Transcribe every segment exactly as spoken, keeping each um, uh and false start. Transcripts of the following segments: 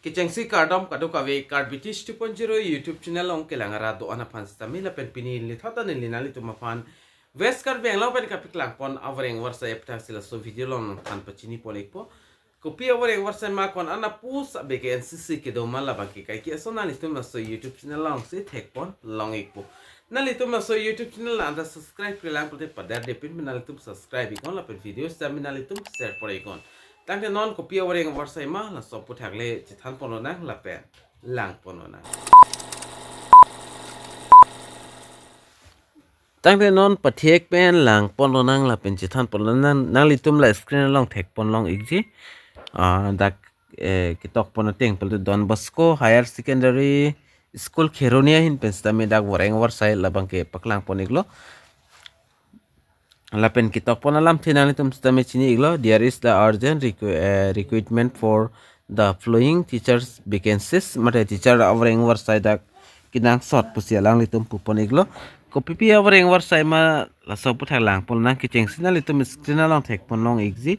Kechengsi kardom kadokave, Karbi Teach two point zero YouTube channel along kelang arat do-an aphan sitame lapen pini neli thot an neli nanglitum aphan West Karbi Anglong pen kapaklang pon avoreng avarsai aphuthak si laso video along nangthan pachini pon ikpo. Kopi avoreng avarsai ma, ko-an apost abe ke N C C kedo ma, labang ke kaike ason, nanglitum laso YouTube channel alongsi thek pon long ikpo. Nanglitum laso YouTube channel la anta subscribe-re lang pulote padar depin, nanglitum subscribe iknon lapen video sitame nanglitum share pon iknon. Tangte non kopi avoreng avarsai ma, laso aphuthak le chethan pon lonang lapen lang pon lonang. Tangte non pathek pen lang pon lonang lapen chethan pon lonang, nanglitum la screen along thek pon long ikji. Ah, dak, eh, ketok pon ateng pulote Don Bosco Higher Secondary School Kheroni ahin pen sitame dak avoreng avarsai labang ke paklang pon iklo. Lapen ketok pon alamthe nanglitum sitame chini iklo, "There is the urgent requ-, eh, recruitment for the following teachers vacancies," mate teacher avoreng avarsai dak kenangsot pusi alanglitum pu pon iklo. Kopipi avoreng avarsai ma, laso aphuthak lang pon lonang. Kechengsi nanglitum screen along thek pon long ikji.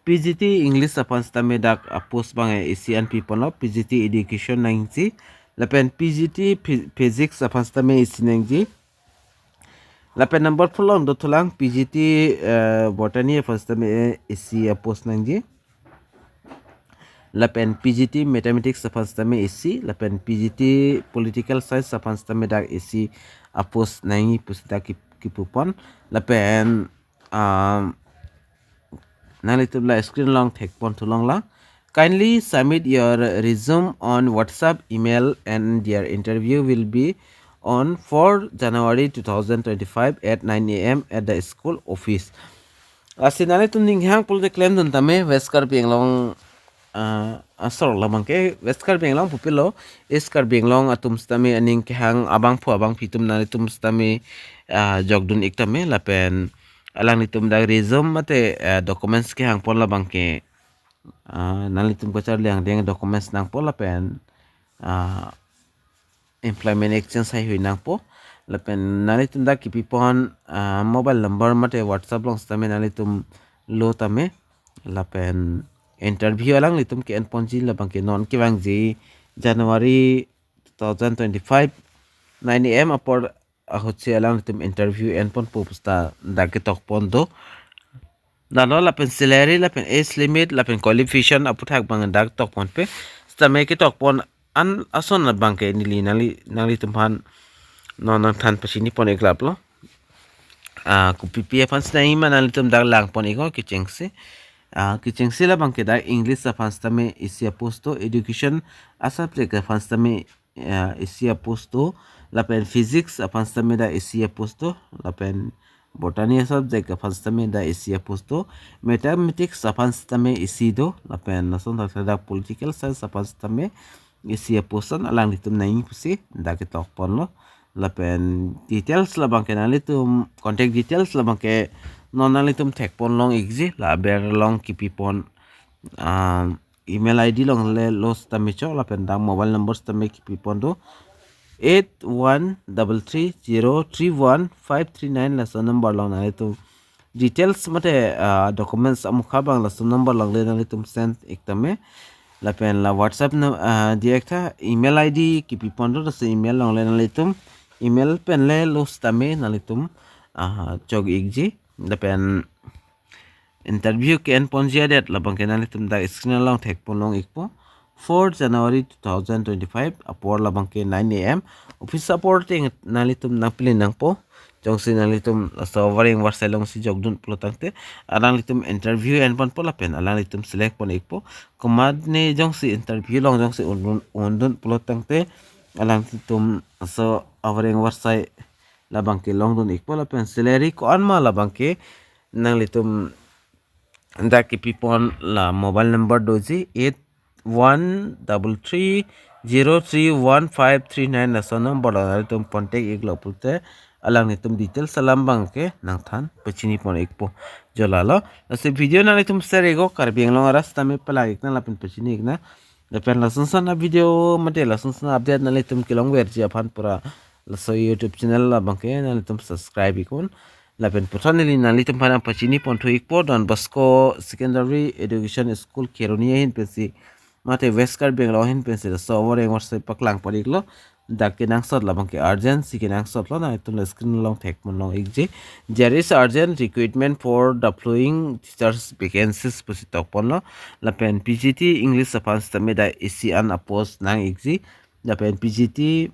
P G T English aphan sitame dak apost abang isi an pi ponlo, P G T Education nangji, lapen P G T Phy-, Physics aphan sitame isi nangji. Lapen number four along dothulang, P G T, eh, Botany aphan sitame isi apost nangji. Lapen P G T Mathematics aphan sitame isi, lapen P G T Political Science aphan sitame dak isi apost nangji pusi dak kip-, kipu pon. Lapen, um, nanglitum la screen along thek pon thu longlang. "Kindly submit your resume on WhatsApp, email, and their interview will be on four January two thousand twenty-five at nine A M at the school office." Lasi nanglitum ning kehang pulote klemdun tame, West Karbi Anglong, ah, asor labang ke, West Karbi Anglong pupilo, East Karbi Anglong atum sitame aning kehang abangphu abangphi atum nanglitum sitame, ah, jokdun ik tame, lapen alanglitum dak resume mate, eh, documents kehang pon labang ke, ah, nanglitum kacharli angdeng documents nangpo lapen, ah, employment exchange heihui nangpo. Lapen nanglitum dak kipi pon, ah, mobile number mate WhatsApp along sitame nanglitum lo tame. Lapen interview alanglitum ke-en ponji labang ke non kevangji January two thousand twenty-five, nine A M apor ahutsi alanglitum interview en ponpo pusi ta dak ketok pon do. Lalo lapen salary, lapen age limit, lapen qualification aphuthak abang dak tok ponpe. Sitame ketok pon an ason abang ke neli nangli, nanglitum aphan non nangthan pachini pon iklap lo. Ah, kopipi aphan si nangji ma nanglitum dak lang pon iknon, kechengsi. Ah, kechengsi labang ke dak English aphan sitame isi apost do, Education a-subject aphan sitame, ah, isi apost do, lapen Physics aphan sitame dak isi apost do, lapen Botany a-subject aphan sitame dak isi apost do, Mathematics aphan sitame isi do, lapen lason thakthak dak Political Science aphan sitame isi apost an alanglitum nangji pusi dak ketok ponlo. Lapen details labang ke nanglitum, contact details labang ke non nanglitum thek pon long ikji, la aber along kipi pon, ah, email I D along le lo sitame chok, lapen dak mobile number sitame kipi pon do, eight one double three zero three one five three nine, laso number along nanglitum details mate, ah, documents amukha abang laso number along le nanglitum send ik tame. Lapen la WhatsApp na, ah, diak tha, email I D kipi pon do, laso email along le nanglitum email pen le lo sitame nanglitum, ah, chok ikji. Lapen interview ke-en ponji adet labang ke nanglitum dak screen along thek pon long ikpo. Four January two thousand twenty-five apor labang ke nine A M. Office apor ateng nanglitum nangpeli nangpo. Jongsi nanglitum laso avoreng avarsai alongsi jokdun pulo tangte, alanglitum interview en ponpo lapen alanglitum select pon ikpo. Komatne jongsi interview along jongsi undun, undun pulo tangte, alanglitum laso avoreng avarsai labang ke longdun ikpo, lapen salary ko-an ma labang ke nanglitum dak kipi pon la mobile number doji, eight one double three zero three one five three nine, laso number along nanglitum contact iklo pulote alanglitum details alam abang ke nangthan pachini pon ikpo. Jo lalo, lasi video nanglitum share iknon, Karbi Anglong arat sitame palang iknang lapen pachini iknang. Lapen lason son a-video mate lason son a-update nanglitum kelongverji aphan pura laso YouTube channel labang ke nanglitum subscribe iknon. Lapen puthot neli nanglitum aphan pachini pon thu ikpo, Don Bosco Secondary Education School Kheroni ahin pensi mate West Karbi Anglong ahin pensi laso avoreng avarsai paklang pon iklo. Dak kenangsot labang ke urgent si kenangsotlo, nangtum la screen along thekpon long ikji. There is urgent recruitment for the following teachers vacancies pusi tokponlo. Lapen P G T English aphan sitame dak isi an apost nang ikji. Lapen P G T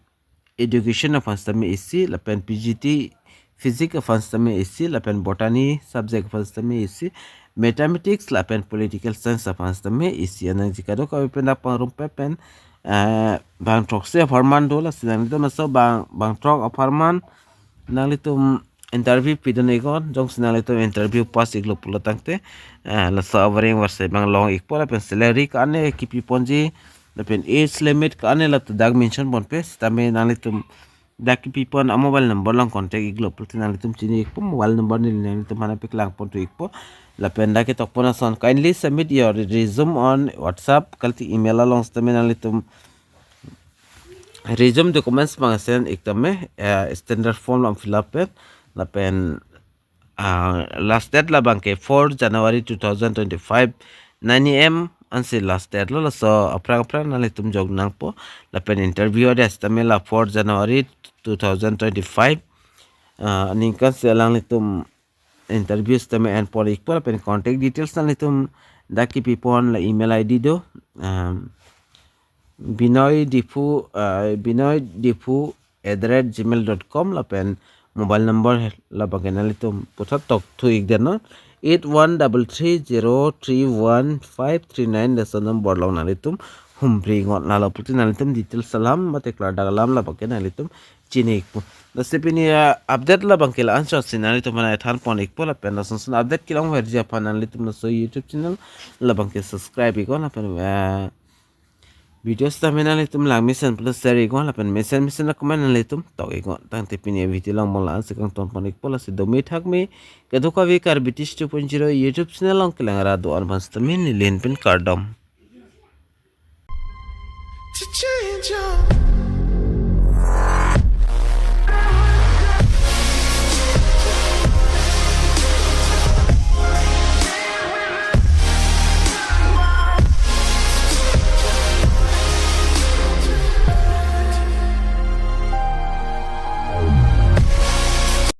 Education aphan sitame isi, lapen P G T Physics aphan sitame isi, lapen Botany subject aphan sitame isi, Mathematics lapen Political Science aphan sitame isi an nangji. Kadokave pen dak pangrum pe pen, eh, bang throksi apharman do, lasi nanglitum laso bang, bang throk apharman nanglitum interview pidun iknon. Jongsi nanglitum interview pass iklo pulo tangte, eh, laso avoreng avarsai bang long ikpo, lapen salary ka-an ne kipi ponji, lapen age limit ka-an ne latum dak mention ponpe, sitame nanglitum dak kipi pon a mobile number along contact iklo pulote nanglitum chini ikpo, mobile number neli nanglitum aphan paklang pon thu ikpo. Lapen dak ketokpon ason, kindly submit your resume on WhatsApp, kalite email along sitame nanglitum resume documents bang send ik tame, eh, standard form along fill up pen, lapen, ah, last date labang ke four January two thousand twenty-five, nine A M ansi last date lo, laso aphrang aphrang nanglitum jok nangpo. Lapen interview date sitame la four January two thousand twenty-five, ah, aningkan si alanglitum interview sitame en pon ikpo, lapen contact details nanglitum dak kipi pon, la email I D do, um, Binoy Diphu, uh, Binoy Diphu at the rate gmail dot com, lapen mobile number labang ke nanglitum puthot tok thu ik detnon, eight one double three zero three one five three nine, laso number along nanglitum humri iknon, lalo pulote nanglitum details alam mate klardak alam labang ke nanglitum chini ikpo. Lasi pini, ah, update labang ke la-anchot si nanglitum aphan than pon ikpo, lapen lason son update kelong verji aphan nanglitum laso YouTube channel labang ke subscribe iknon, lapen, ah, video sitame nanglitum langmesen pulote share iknon, lapen mesen mesen a comment nanglitum tok iknon. Tangte pini video along mo la-ansi kangton pon ikpo, lasi dome thakme, kadokave Karbi Teach two point zero YouTube channel along kelang ra do-an aphan sitame neli pen kardom. To change your